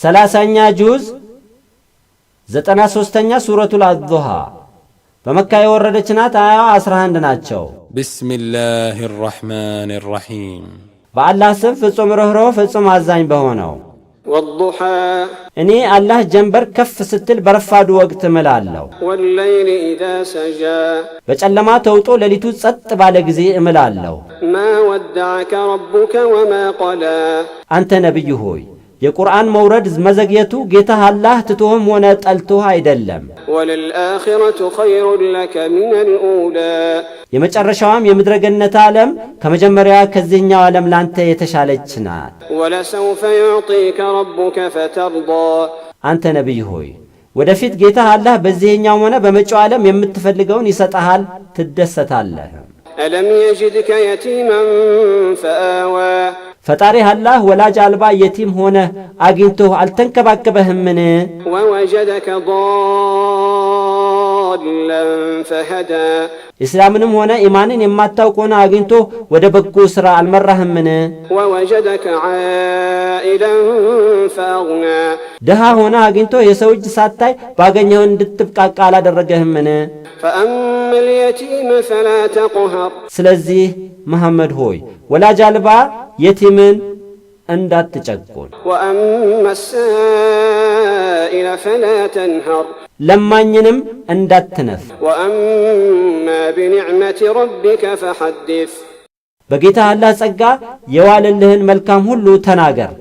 30ኛ ጁዝ፣ 93ኛ ሱረቱል አድሃ በመካ የወረደች ናት። አያዋ 11 ናቸው። بسم الله الرحمن الرحيم። በአላህ ስም ፍጹም ርኅሩህ ፍጹም አዛኝ በሆነው። والضحى። እኔ አላህ ጀንበር ከፍ ስትል በረፋዱ ወቅት እምላለሁ። والليل إذا سجى። በጨለማ ተውጦ ሌሊቱ ጸጥ ባለ ጊዜ እምላለሁ። ما ودعك ربك وما قلى። አንተ ነቢይ ሆይ፣ የቁርአን መውረድ መዘግየቱ ጌታህ አላህ ትቶህም ሆነ ጠልቶህ አይደለም። وللآخرة خير لك من الأولى። የመጨረሻዋም የምድረ ገነት ዓለም ከመጀመሪያ ከዚህኛው ዓለም ላንተ የተሻለች ናት። ولسوف يعطيك ربك فترضى። አንተ ነቢይ ሆይ፣ ወደፊት ጌታህ አላህ በዚህኛውም ሆነ በመጪው ዓለም የምትፈልገውን ይሰጠሃል፣ ትደሰታለህ። ألم يجدك يتيما فآوى። ፈጣሪህ አላህ ወላጅ አልባ የቲም ሆነህ አግኝቶህ አልተንከባከበህምን? ووجدك ضالا فهدى። ኢስላምንም ሆነ ኢማንን የማታውቅ ሆነ አግኝቶ ወደ በጎ ሥራ አልመራህምን? ووجدك عائلا فأغنى። ድሃ ሆነ አግኝቶ የሰው እጅ ሳታይ ባገኘኸው እንድትብቃቃ አላደረገህምን? فأما اليتيم فلا تقهر። ስለዚህ መሐመድ ሆይ፣ ወላጅ አልባ የቲምን እንዳትጨቁን። وأما السائل فلا تنهر። ለማኝንም እንዳትነፍ። وأما بنعمة ربك فحدث። በጌታ አላህ ጸጋ የዋለልህን መልካም ሁሉ ተናገር።